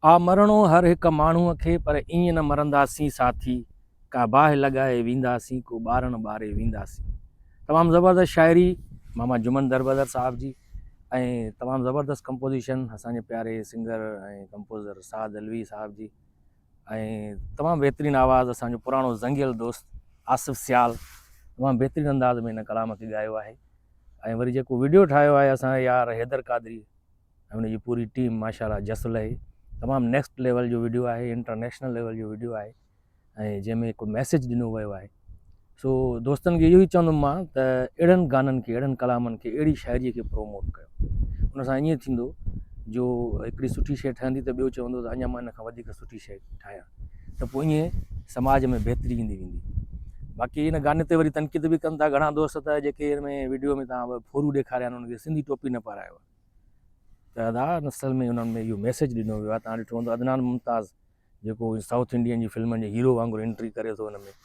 آ مرڻو هر هڪ ماڻهوء کي پر ائين نه مرنداسين ساٿي، ڪا باهه لڳائي وينداسين ڪو ٻارڻ ٻاري وينداسين. تمام زبردست شاعري ماما جمن دربدر صاحب جي ۽ تمام زبردست ڪمپوزيشن اسان جي پياري سنگر ۽ ڪمپوزر سعد علوي صاحب جي ۽ تمام بهترين آواز اسان جو پراڻو زنگيل دوست آصف سيال تمام بهترين انداز ۾ هن ڪلام کي ڳايو آهي ۽ وري جيڪو وڊيو ٺاهيو آهي اسان جي يار حيدر قادري ۽ ان جي پوري ٽيم ماشاء الله جس لهي تمام نيڪسٽ ليول جو وڊيو آهي انٽرنيشنل ليول جو وڊيو آهي ۽ جنهن ۾ هڪ ميسيج ڏنو ويو آهي سو دوستن کي اهو ئي چوندم مان ته اهڙن گانن کي اهڙن ڪلامن کي اهڙي شاعري کي پروموٽ ڪيو ان سان ائين ٿيندو جو هڪڙي سٺي شيء ٺهندي ته ٻيو چوندو ته اڃا مان ان کان وڌيڪ سٺي شيء ٺاهيان ته پوء ائين سماج ۾ بهتري ايندي ويندي باقي ان گاني تي وري تنقيد به ڪن ٿا گهڻا دوست ته جيڪي ان ۾ وڊيو ۾ تان ڦورو ڏيکاريا آهن انهن کي سنڌي ٽوپي نه پارايو آهي ته ادا اصل ۾ انهن ۾ اهو ميسيج ڏنو ويو آهي تان ڏٺو هوندو عدنان ممتاز جيڪو سائوٿ انڊين جي فلمن جي هيرو وانگر انٽري ڪري ٿو ان ۾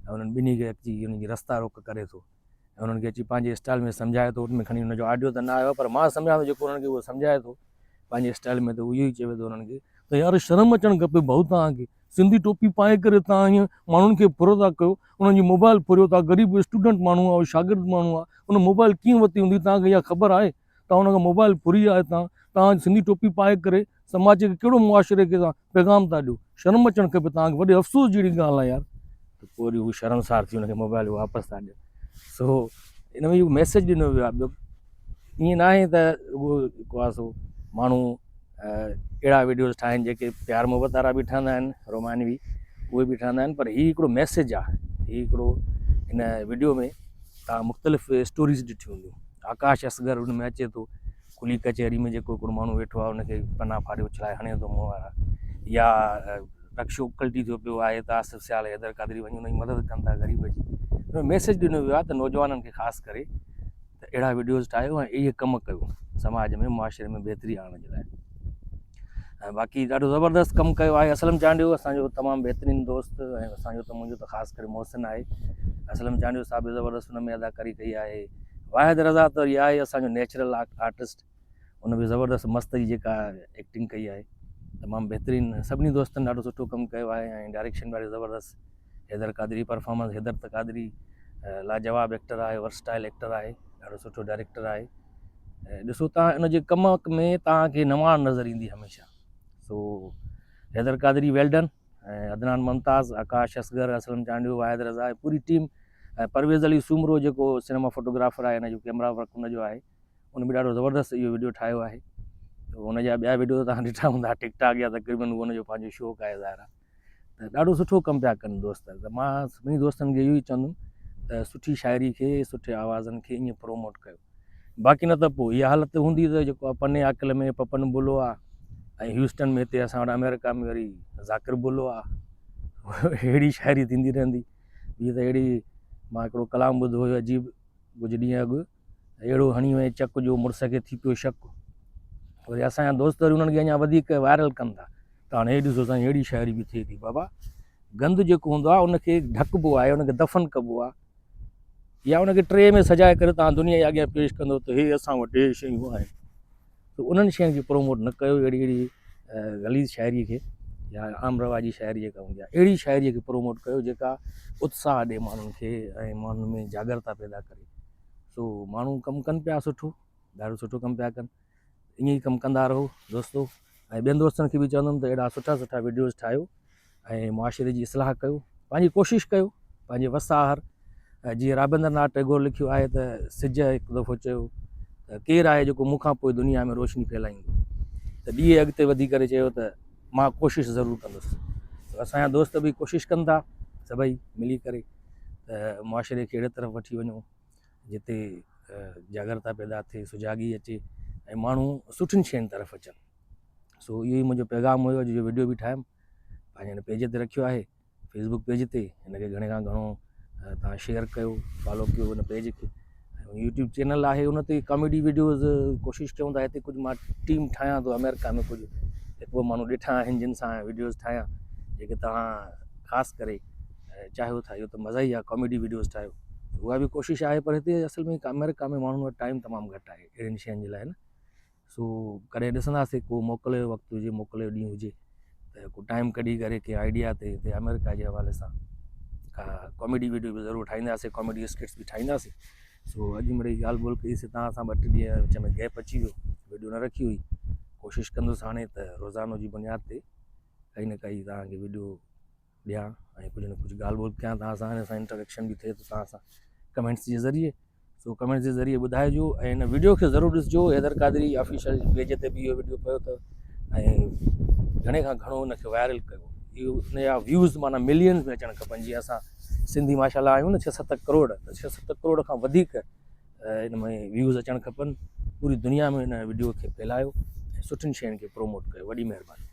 ۽ انهن ٻنهي کي اچي انهن جي رستا روڪ ڪري ٿو ۽ انهن کي اچي پنهنجي اسٽائل ۾ سمجهائي ٿو ان ۾ کڻي ان جو آڊيو ته نه آيو پر مان سمجهان ٿو جيڪو انهن کي اهو سمجهائي ٿو پنهنجي اسٽائل ۾ ته اهو ئي چوي ٿو انهن کي ته يار شرم اچڻ کپي ڀائو توهان کي سنڌي ٽوپي پائي ڪري توهان هيئن ماڻهن کي ڦر ٿا ڪيو انهن جي موبائل ڦريو ٿا غريب اسٽوڊنٽ ماڻهو آهي شاگرد ماڻهو آهي ان موبائل ڪيئن ورتي هوندي توهان کي اها خبر آهي توهان ان کان موبائل ڦري آيا توهان توهان سنڌي ٽوپي پائي ڪري سماج کي ڪهڙو معاشري کي توهان پيغام ٿا ڏيو شرم اچڻ کپي توهان کي وڏي افسوس جهڙي ڳالهه آهي يار ته پوء وري هو شرمسار ٿي ان کي موبائل واپس ٿا ڏين سو ان ۾ اهو ميسيج ڏنو ويو آهي ٻيو ائين ناهي ته رڳو جيڪو آهي سو ماڻهو اهڙا ويڊيوز ٺاهن جيڪي پيار محبت وارا به ٺهندا آهن رومانوي اهي به ٺهندا آهن پر هي هڪڙو ميسيج آهي هي هڪڙو هن ويڊيو ۾ تان مختلف اسٽوريز ڏٺيون هونديون آڪاش اصغر ان ۾ اچي ٿو کلي ڪچهري ۾ جيڪو هڪڙو ماڻهو ويٺو آهي ان کي پنا ڦاڙي اڇلائي هڻي ٿو منهن وارا يا رڪشو ڪلٽي ٿيو پيو آهي ته آصف سيال حيدر قادري وڃي ان جي مدد ڪن ٿا غريب جي ان ۾ ميسيج ڏنو ويو آهي ته نوجوانن کي خاص ڪري ته اهڙا وڊيوز ٺاهيو ۽ اهي ڪم ڪيو سماج ۾ معاشري ۾ بهتري آڻڻ جي لاء ۽ باقي ڏاڍو زبردست ڪم ڪيو آهي اسلم چانڊيو اسانجو تمام بهترين دوست ۽ اسانجو ته منهنجو ته خاص ڪري محسن آهي اسلم چانڊيو صاحب به زبردست ان ۾ اداڪاري ڪئي آهي واحد رضا ته وري آهي اسانجو نيچرل آرٽسٽ ان به زبردست مست جي جيڪا ايڪٽنگ ڪئي آهي تمام بهترين سڀني دوستن ڏاڍو سٺو ڪم ڪيو آهي ۽ ڊائريڪشن ڏاڍي زبردست حيدر قادري پرفارمنس حيدر ته قادري لاجواب ايڪٽر آهي ورسٽائل ايڪٽر آهي ڏاڍو سٺو ڊائريڪٽر آهي ڏسو تان ان جي ڪم ۾ توهان کي نواڻ نظر ايندي هميشه سو حيدر قادري ويلڊن ۽ عدنان ممتاز آڪاش اصغر اسلم چانڊيو واحد رضا ۽ پوري ٽيم ۽ پرويز علي سومرو جيڪو سئنيما فوٽوگرافر آهي ان جو ڪيمرا ورڪ ان جو آهي ان به ڏاڍو زبردست اهو وڊيو ٺاهيو آهي ته ان جا ٻيا وڊيو توهان ڏٺا هوندا ٽڪ ٽاڪ جا تقريبن ان جو پنهنجو شوق آهي ظاهر آهي ته ڏاڍو سٺو ڪم پيا ڪن دوست ته مان سڀني دوستن کي اهو ئي چوندم ته سٺي شاعري کي سٺي آوازن کي ائين پروموٽ ڪيو باقي نه ته پوء اها حالت هوندي ته جيڪو آهي پني عاقل ۾ پپن بلو آهي ۽ هيوسٽن ۾ هتي اسان وٽ آمريڪا ۾ وري ذاڪر بلو آهي اهڙي شاعري ٿيندي رهندي ٻي ته اهڙي مان هڪڙو ڪلام ٻڌو هيو عجيب ڪجهه ڏينهن اڳ اهڙو هڻي وئين چڪ جو مڙس کي ٿي پيو شڪ. وري اسان جا دوست وري انهن کي اڃا وڌيڪ وائرل ڪن ٿا ته هاڻي هي ڏسو سائين اهڙي شاعري به ٿئي ٿي. بابا گند جيڪو هوندو آهي ان کي ڍڪبو آهي ان کي دفن ڪبو آهي يا ان کي ٽري ۾ سجائي ڪري توهان دنيا جي اڳيان پيش ڪندو ته هي اسان وٽ هي شيون آهن. ته انهن شين کي پروموٽ نه ڪيو اهڙي اهڙي غليظ شاعري کي يا عام رواجي شاعري جيڪا هوندي آهي اهڙي شاعري کي پروموٽ ڪيو جيڪا اتساهه ڏي ماڻهن کي ۽ ماڻهن ۾ جاڳرتا پيدا ڪري سو ماڻهو ڪم ڪن پيا سٺو ڏاڍو سٺو ڪم پيا ڪن ائين ئي ڪم ڪندا رهو دوستو ۽ ٻين دوستن کي به چوندم ته اهڙا سٺا سٺا وڊيوز ٺاهيو ۽ معاشري جي اصلاح ڪيو پنهنجي ڪوشش ڪيو پنهنجي وس آهر جيئن رابندر ناٿ ٽيگور لکيو آهي ته سج هڪ دفعو چيو ته ڪير آهي جيڪو مون کان پوء دنيا ۾ روشني ڦهلائيندو ته ٻئي اڳتي وڌي ڪري چيو ته مان ڪوشش ضرور ڪندس ته اسانجا دوست به ڪوشش ڪن ٿا سڀئي ملي ڪري ته معاشري کي اهڙي طرف وٺي وڃون جتي جاڳرتا پيدا ٿئي سجاڳي اچي ۽ ماڻهو سٺين شين طرف اچن سو اهو ئي منهنجو پيغام هيو اڄ جو وڊيو به ٺاهيم پنهنجي هن پيج تي رکيو آهي فيسبوڪ پيج تي هن کي گهڻي کان گهڻو تان شيئر ڪيو فالو ڪيو هن پيج کي يوٽيوب چينل آهي ان تي ڪاميڊي وڊيوز ڪوشش ڪيون ٿا هتي ڪجهه مان ٽيم ٺاهيان ٿو آمريڪا ۾ ڪجهه هڪ ٻه ماڻهو ڏٺا آهن جن سان وڊيوز ٺاهيان جيڪي توهان خاص ڪري چاهيو ٿا اهو ته مزا ئي آهي ڪاميڊي وڊيوز ٺاهيو اها به ڪوشش آهي پر هتي اصل ۾ آمريڪا ۾ ماڻهن وٽ ٽائيم تمام گهٽ آهي اهڙين شين جي لاء نه سو ڪڏهن ڏسنداسين ڪو موڪل جو وقت هجي موڪل جو ڏينهن هجي. ته ڪو ٽائيم ڪڍي ڪري ڪنهن آئيڊيا تي هتي آمريڪا جي حوالي سان ڪا ڪاميڊي ويڊيو به ضرور ٺاهينداسين، ڪاميڊي اسڪٽس به ٺاهينداسين. سو اڄ مڙئي ڳالهه ٻولهه ڪئي سي توهان سان، ٻه ٽي ڏينهن وچ ۾ گيپ اچي ويو، ويڊيو نه رکي هئي. ڪوشش ڪندس هاڻي ته روزانو جي بنياد تي ڪائي نه ڪائي توهان کي ويڊيو ڏيان ۽ ڪجهه نه ڪجهه ڳالهه ٻولهه ڪيان توهان سان، هن سان انٽريڪشن به ٿئي ٿو توهان سان ڪمينٽس جي ذريعي. سو ڪمينٽس جي ذريعي ٻڌائجو ۽ هن ويڊيو کي ضرور ڏسجو. حيدر قادري آفيشل پيج تي به اهو ويڊيو پيو اٿو ۽ گهڻي کان گهڻو ان کي وائرل ڪيو. اهو ان جا ويوز معنيٰ ملينز ۾ اچڻ کپن. جيئن اسان سنڌي ماشاء الله آهيون نه ڇهه ست ڪروڙ، ته ڇهه ست ڪروڙ کان وڌيڪ ان ۾ ويوز اچڻ کپن. پوري دنيا ۾ ان ويڊيو کي ڦهلايو ۽ سٺين شين کي پروموٽ ڪيو. وڏي مهرباني.